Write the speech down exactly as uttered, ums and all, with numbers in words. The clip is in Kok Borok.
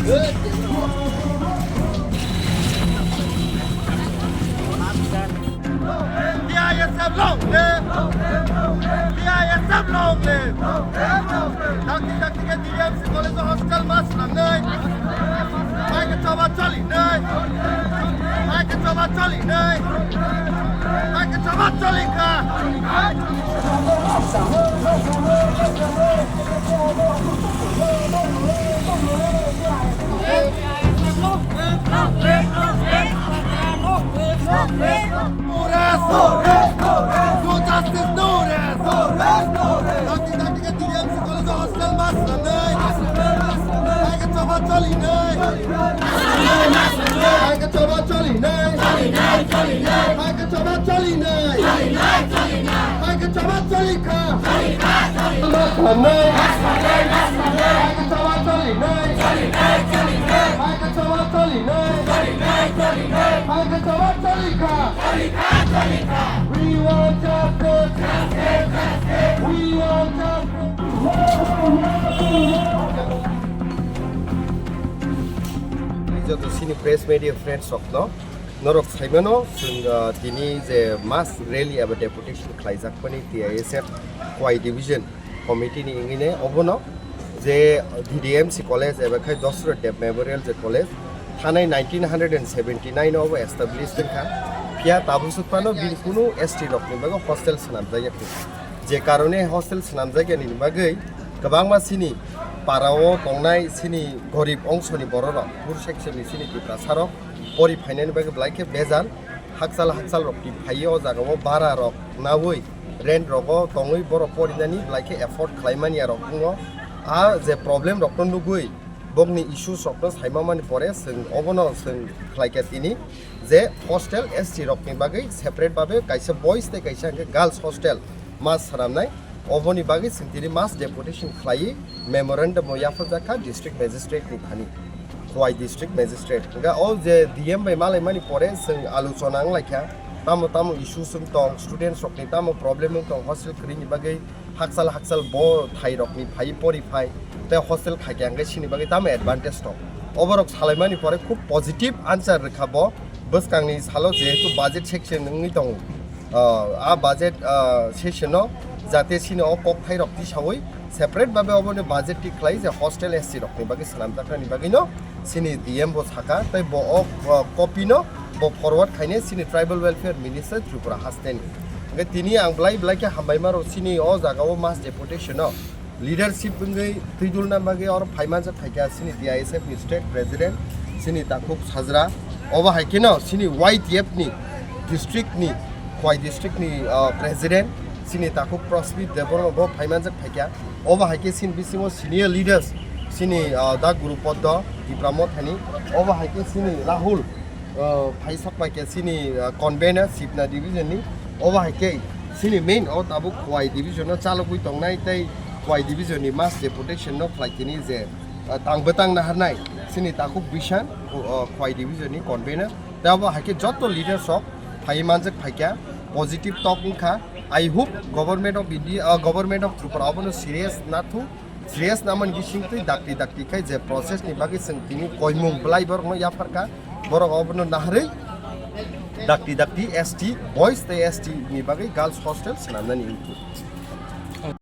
T I S F long live! T I S F long live! Dakti dakti khe D D M C college hostel mass swnamnai. Hai khe choba choli nai. Hai khe choba choli nai. Hai khe choba choli kha. No rest! No rest! No justice, no rest! No rest! No rest! Dakti dakti khe D D M C college hostel mass swnamnai. Hai khe choba choli nai. Hai khe choba choli nai. Hai khe choba choli nai. Hai khe choba choli kha. Mass swnamnai. Hai khe choba choli nai. Hai khe choba choli nai. Hai khe choba choli kha. We want justice. We want justice. Joto sini press media friends rokno norok saimano chwng, ah, tini je mass rally eba deputation khlaijak mani T I S F Khowai division committee ni wngwi ne obono je D D M C college eba khai Dasarath Deb Memorial je college thanai nineteen hundred and seventy nine obo establish wngkha, phiya tabuk phano bini kunu S T rokni bagwi hostel swnamjak ya khe. Je karone hostel swnamjak yani bagwi kwbangma chini para o tongnai chini gorib ongsoni bororok, poor section ni chini Tiprasa rok pori phainani bagwi belai khe bejal, hakchal hakchal rok twi phaiwi o jaga o bara rok nawi rent rogo tongwi borok porinani belai khe afford khlai manya rok wngo. A je problem rok no nugwi bokni issues rok no saima mani pore chwng obono chwng khlai kha tini je hostel S T rok ni bagwi separate babe kaisa boys tei kaisa hwnkhe girls hostel ma swnamnai. Oboni bagwi chwng tini mass deputation khlaiwi memorandum o yapharjak kha district magistrate ni thani, Khowai district magistrate. Hwnkhe o je D M bai malaimani pore chwng alochona wnglaikha, tamo tamo issues wng tong, students rokni tamo problem wng tong, hostel kwrwini bagwi hakchal hakchal bo thai rokni phai pori phai tei hostel khaikha hwnkhe chini bagwi tamo advantage tong. Oborok salaimani pore khub positive answer rwkha bo, bwskangni salo jehetu budget section wngwi tongo. Ah, a budget, ah, session o jate chini o kokthai rok tisawi separate babe oboni budget tik khlai je hostel S T rok ni bagwi swnamjaknani bagwi no chini D M bo saka tei bo o, ah, copy no bo forward khaine chini tribal welfare minister Tripura haste ni. Hwnkhe tini ang belai belai khe hambai maro chini o jaga o mass deputation o leadership wngwi twidulna bagwi oro phaimanjak phaikha chini T I S F ni state president chini Takhuk Sajra, obo hai kheno chini Y T F ni district ni, Khowai district ni, ah, president chini Takhuk Prasmit Debbarma bo phaimanjak phaikha, obo hai khe chini bisingo senior leaders chini, ah, Da Guru Poddo Tipra Mothani, obo hai khe chini Rahul, ah, phaisok bai khe chini, ah, convener Sibna division ni, obo hai khe chini main o tabuk Khowai division no chalogwi tongnai tei Khowai division ni mass deputation no khlai tini je, ah, tang bwtang naharnai chini Takhuk Bishan, Kho-, ah, Khowai division ni convener tei obo hai khe joto leaders rok phai manjak phaikha positive talk wngkha. I hope government of India, ah, government of Tripura obono serious nathu. Serious namani bising twi dakti dakti khai je process ni bagwi chwng tini koimung belai borokno yapharkha, borok obono naharwi dakti dakti S T boys tei S T ni bagwi girls hostel swnamnani wngkha.